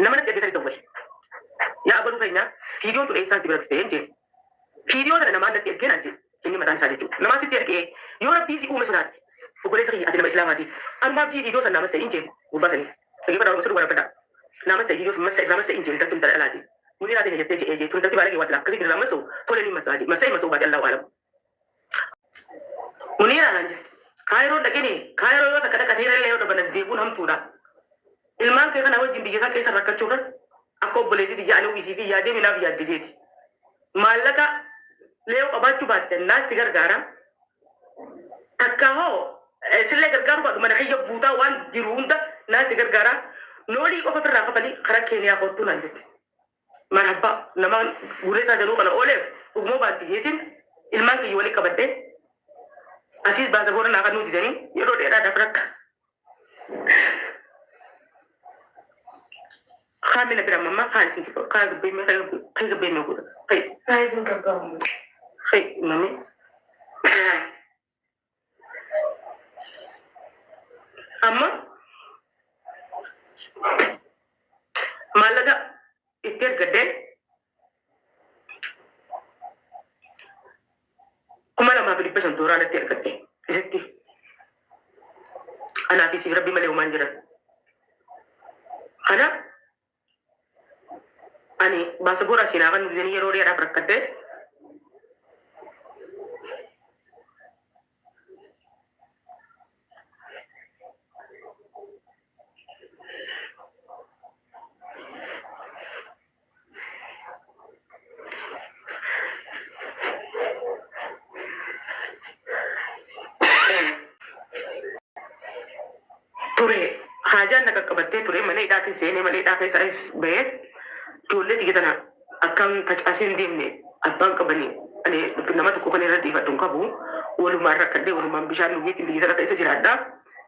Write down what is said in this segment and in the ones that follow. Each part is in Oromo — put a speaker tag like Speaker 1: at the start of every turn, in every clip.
Speaker 1: Nama natti erge sanitti dawwale. Yaa abaluu keenya fiidiyoon tun eessaan si bira dhufte jeen. Fiidiyoo tana namaan natti ergee naan jee. Inni mataan isaa jechuudha. Namaan sitti ergee yoo rabbii si uume sodaatte. Obboleessa kiyya ati nama islaamaati. Anumaaf jii fiidiyoo san naa massa'in jeen. Gurbaa sanii. Dhaggeeffadhaa Oromoo sirrii waraabadhaa. Naa massa'i fiidiyoo san massa irraa massa'in jeen intalti intala dhalaati. Muniiraa teenya jettee je'ee jee tun intalti baalagee waa silaa akkasitti irraa massa'u tole niin massa'a jee. Massa'e massa'uu baate Allaahu aalam. Muniiraa naan jette. Kaayiroo dhaqini kaayiroo yoo takka dhaqan hiree illee yoo dhaban as deebi'uun hamtuudha. Ilmaan kee kana wajjin biyya san keessa rakkachuu irra akka obboleettii tiyya ani uwwisii fi yaadee minaaf yaadde jeeti. Maallaqa leeyo qabaachuu baatte naas si gargaara. Takka hoo sillee gargaaruu baadhu mana kiyya buutaa waan jiru hunda naas si gargaara. Noolii qofa ofirraa kafalii karaa Keeniyaa koottuu naan jette. Marhabbaa namaan gureetaa danuu kana ooleef dhuguma baanti jeetiin ilmaan kiyya wali qabadhe asiis baasaboora naa kannuu didanii yeroo dheeraadhaaf rakka. Kaa mina bira mamma kaa isin cufa kaa gabbee mee kaa gabbee mee guuta kai kai mami. Amma maallaqa itti ergadhee 2500 dooraalatti ergadhe isitti. Anaa fi siif rabbi malee homaan jiran. Kana Ani baasaboora asii naa kennu didanii yeroo dheeraaf rakkadhe. Ture haajaan na qaqqabattee ture mana hidhaatiin seenee mana hidhaa keessaayis bahee ijoollee tiyya tana akkan facaasee hin deemne abbaan qabanii ani nama tokko kan irra dhiifadhu hin qabu walumaan rakkadhee walumaan bishaan dhugeetiin biyya tana keessa jiraadha.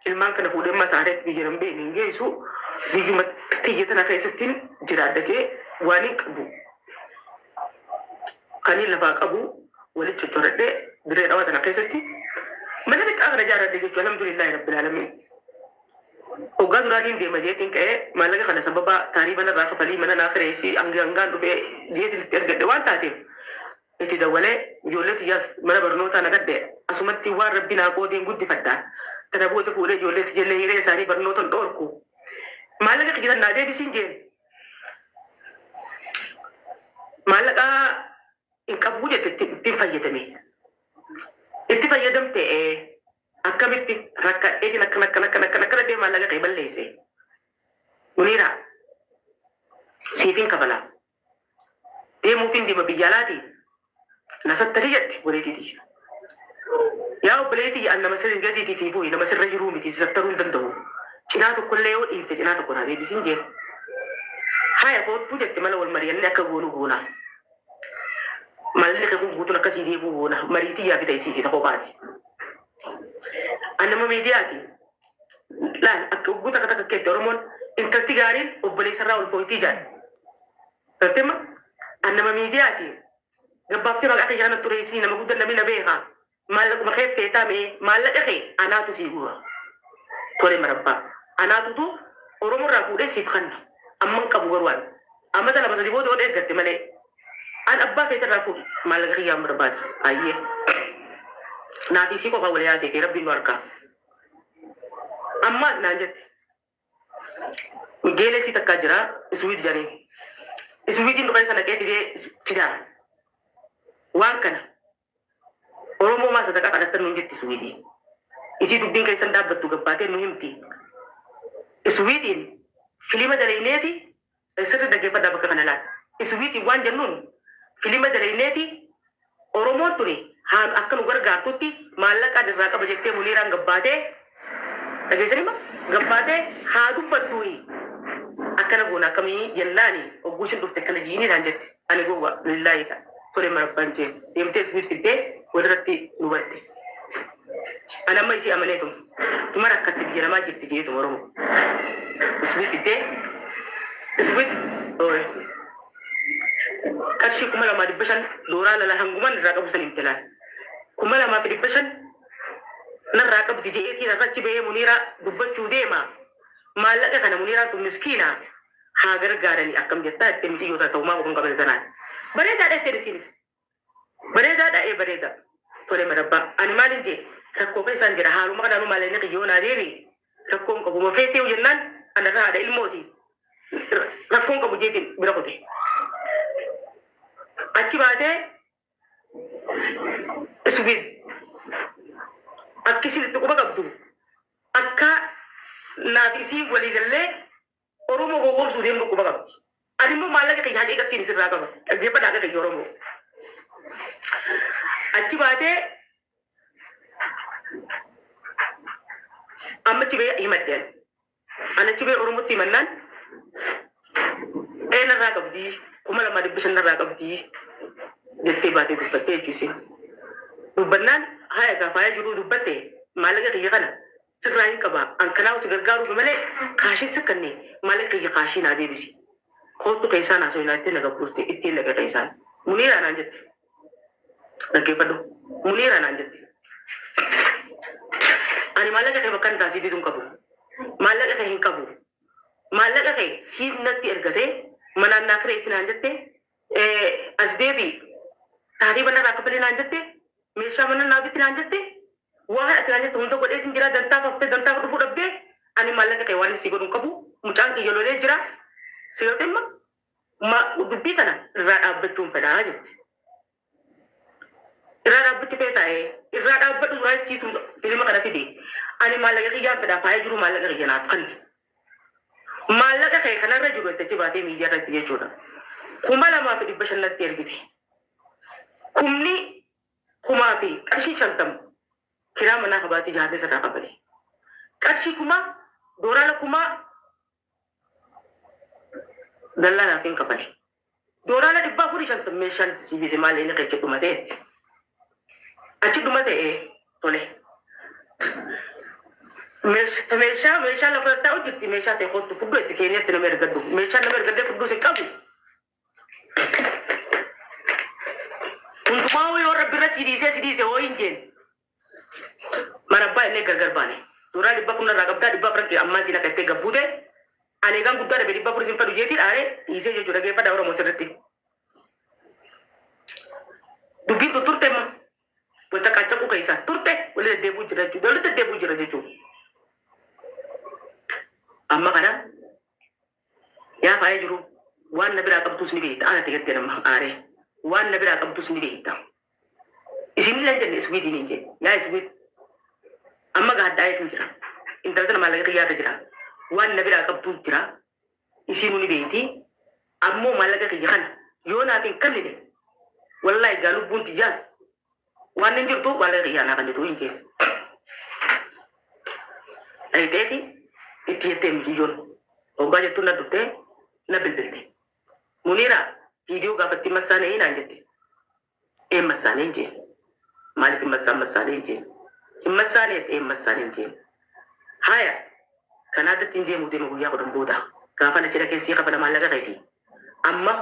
Speaker 1: Ilmaan kana fuudhee amma saareetti biyya nan beekne hin geessu biyyuma tiyya tana keessattiin jiraadha jee waan hin qabu kaniin lafaa qabu walitti coccoradhee dirree dhawaa tana keessatti mana xiqqaa kana ijaarradhe jechuudha alhamdulillaahi rabbil aalamiin. Hoggaa duraaniin deema jeetiin ka'ee maallaqa kana sababa taariiba narraa kafalii mana naa kireessii hanga hangaan dhufee jeetiin itti ergadhe waan taateef itti dawwalee ijoollee tiyyaas mana barnootaa naqadhe asumatti waan rabbi naa qoodeen guddifadha. Tana booda fuudhee ijoollee tiyallee hiree isaanii barnoota hin dhoorku. Maallaqa kiyya san naa deebisiin jeen. Maallaqa hin qabuu jette ittiin fayyadame. Itti fayyadamte ee akkamitti rakkadheetiin akkana akkana akkana akkana akkana ta'e maallaqa kee balleesse. Muniiraa siifin kafala. Deemuufin deema biyya alaatii na sattari jette obboleettii tiyya. Yaa obboleettii tiyya an nama sirri gadiitii fi fuuyi nama sirra jiruu miti si sattaruu hin danda'u. Cinaa tokkollee yoo dhiifte cinaa tokko naa deebisin jeen. Haya koottuu jette mala wal mari'annee akka goonu goona. Mallaqni kee kun guutuun akka sii deebi'u goona. Marii tiyyaa fi ta isiiti ta kophaati. An nama miidiyaati. Laal akka hogguu takka takka keetti Oromoon intalti gaariin obboleessarraa ulfooytii jaan. Galteema an nama miidiyaati. Gabbaaftee maqaa kiyya kana xureessinii nama guddaa namni na beeka. Maallaquma kee feetaa mee maallaqa kee anaatu sii guura. Tole marabbaa. Anaatutu Oromoo irraa fuudhee siif kanna. Amman qabu garuu an. Amata lama sadi booda yoo eeggatte malee. An abbaa feetarraa fuudhi maallaqa kiyyaan barbaada. Ayyee. Naaf isii qofa wal yaaseeti rabbiin nu argaa. Ammaas naan jette. Geelee sii takkaa jira iswiit jedhaniin. Iswiitiin dhufa isa naqee fidee fidaa. Waan kana Oromoo maa sadaqaa kadhattan nuun jetti iswiitiin. Isii dubbiin keessan dhaabbattu gabbaatee nu himti. Iswiitiin filima dalayneeti sirri dhaggeeffadhaa bakka kana laal. Iswiitiin waan jennuun filima dalayneeti Oromoon tuni haa akka nu gargaartutti maallaqaan irraa qaba jettee Muniiraan gabbaatee dhageessanima gabbaatee haa dubbattuuyi akkana goona akkamii jennaani hogguu isin dhufte akkana jiini naan jette ani gowwa lillaahidha tole marabbaan jeen deemtee iswiit fiddee walirratti nu batte ani amma isii amaneetuma tuma rakkatte biyya namaa jirti jeetuma Oromoo iswiit fiddee iswiit ooye qarshii 2500 dooraa lala hangumaan irraa qabu san himte laal. 2500 narraa qabdi je'eetiin har'a achi bahee Muniiraa dubbachuu deema. Maallaqa kana Muniiraan tun miskiina. Haa gargaaranii akkam jettaa jettee mucayyoo tana ta'umaa quban qabne tanaan. Bareedaadha jetteen isiinis. Bareedaadha ee bareeda. Tole marabbaa. Ani maalin jee rakkoo keessaan jira haaluma kanaanuu maallaqni kiyya yoo naa deebi'e rakkoon qabu ma feeteehu jennaan anarra haadha ilmooti rakkoon qabu jeetiin bira kute. Achi baatee Iswiid akka isin itti quba qabdu akka naaf isiin walii gallee Oromoo gowwoomsuu deemtu quba qabdi. Ani immoo maallaqa kiyya haqiiqattiin isirraa qaba. Dhaggeeffadhaa haqa kiyya Oromoo. Achi baatee amma achi ba'ee himadhe ani. Ani achi ba'ee Oromootti himannaan ee narraa qabdii 2500 narraa qabdii jettee baatee dubbattee jechuu isiin. Dubbannaan haya gaa faaya jiruu dubbatte maallaqa kiyya kana sirraa hin qaba an kanaahu si gargaaruufi malee kaashin si kanne maallaqa kiyya kaashii naa deebisi. Koottu keessaan haasofnaa jettee na gabbuuste ittiin dhaqe keessaan. Muniiraa naan jette. Dhaggeeffadhu. Muniiraa naan jette. Ani maallaqa kee bakka hin sii fidu hin qabu. Maallaqa kee hin qabu. Maallaqa kee siif natti ergatee manaan naa kireessi naan jette as deebi'i. Taariiba narraa kafali naan jette meeshaa mana naa bitti naan jette waan ati naan jette hunda godheetiin jira dantaaf haftee dantaaf dhufuu dhabdee ani maallaqa kee waan sii godhu hin qabu mucaan kiyya lolee jira si galtee ma dubbii tana irraa dhaabbachuun fedhaa jette. Irraa dhaabbachuu feetaa ee irraa dhaabbadhu duraa siitu filima kana fide ani maallaqa kiyyaan fedhaa faaya jiru maallaqa kiyya naaf kanni. Maallaqa kee kanarra jiru itti achi baatee miidiyaa irratti jechuudha. 2500 natti ergite. Kumni kumaa fi qarshii 50 kiraa manaa kabaatii jahatee sirraa kafale. Qarshii kuma doolaara kumaa dallaa naaf hin kafale. Doolaara 450 meeshaan itti sii bite maal inni keechi dhumatee jette. Achi dhumate ee tole. Meeshaa meeshaa lafa taa'u jirti meeshaa ta'e kottu fudhu itti keenyatti nama ergadhu. Meeshaa nama ergadhee fudhuu sin qabu. Hundumaa yoo rabbi irra si dhiisee si dhiise hoo hin jeen. Marabbaa innee gargar baane. Doolaara 400 narraa qabdaa 400 kee ammaa siin akka ittee gabbuute. Ani egaan guddaa dhabe 400 sin fedhu jeetiin aaree dhiisee jechuudha dhaggeeffadhaa Oromoo sirriitti. Dubbiin tun turte amma. Wal caqaacaquu keessaa turte wali deddeebi'uu jira jechuudha. Wali deddeebi'uu jira jechuudha. Amma kana yaa faaya jiru waan na biraa qabduus ni beekta. Ana ta'etti nama aaree waan na biraa qabduus ni beekta. Isinillee hin jenne iswiitiin hin jenne. Yaa iswiit amma gaaddaa'eetu jira. Intala tana maallaqa kiyyaarra jira. Waan na biraa qabduus jira. Isiinuu ni beekti. Ammoo maallaqa kiyya kana yoo naaf hin kennine wallaahi gaa lubbuun tiyyaas waan hin jirtu maallaqa kiyyaa naa kennitu hin jenne. Dhayxeeti itti jettee mucayyoon hoggaa jettuun na dhuftee na bilbilte. Muniira viidiyoo gaafatti massaanee naan jette. Ee massaanee hin jeen. Maaliif hin massaan massaanee hin jeen. Hin massaanee jette ee hin massaanee hin jeen. Haya Kanaadatti hin deemuu deema guyyaa 10 booda. Gaafa na cidha kee sii kafala maallaqa keeti. Amma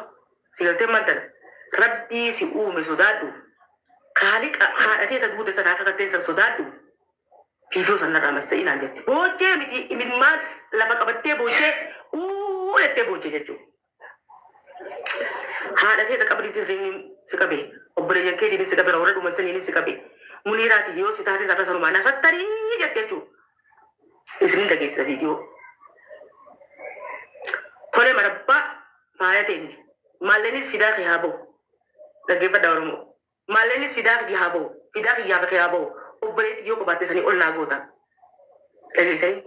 Speaker 1: si galtee ammaan tana rabbii si uume sodaadhu. Kaaliqa haadha tee ta duute sana akka katteen san sodaadhu. Viidiyoo san narraa massa'ii naan jette. Boochee miti imimmaan lafa qabattee boochee uuu jettee boochee jechuudha. Haadha tee ta qabriitis rinniin si qabe, obboleeyyan keetiinis si qabe, warra dhuman saniinis si qabe. Muniiraati yoo si taates har'a sanumaa na sattarii jette jechuudha. Isinin dhageessisa viidiyoo. Tole marabbaa faaya teenne. Maalleenis fidaa kee haa ba'u. Dhaggeeffadhaa Oromoo. Maalleenis fidaa kiyya haa ba'u. Fidaa kiyyaaf kee haa ba'u. Obboleetti yoo qabaatte sanii ol naa goota. Dhageessanii?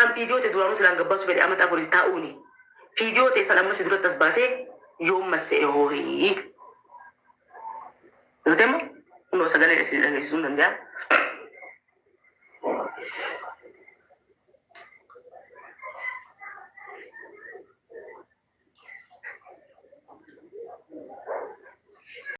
Speaker 1: An viidiyoo ta'e duraanuu silaan gabbaasu fedhe amata afuriin taa'uuni. Viidiyoo ta'e san amma si duratti as baasee yoom massa'e hoohii. Galtee immoo kunoo sagalee isin dhageessisuu hin danda'a.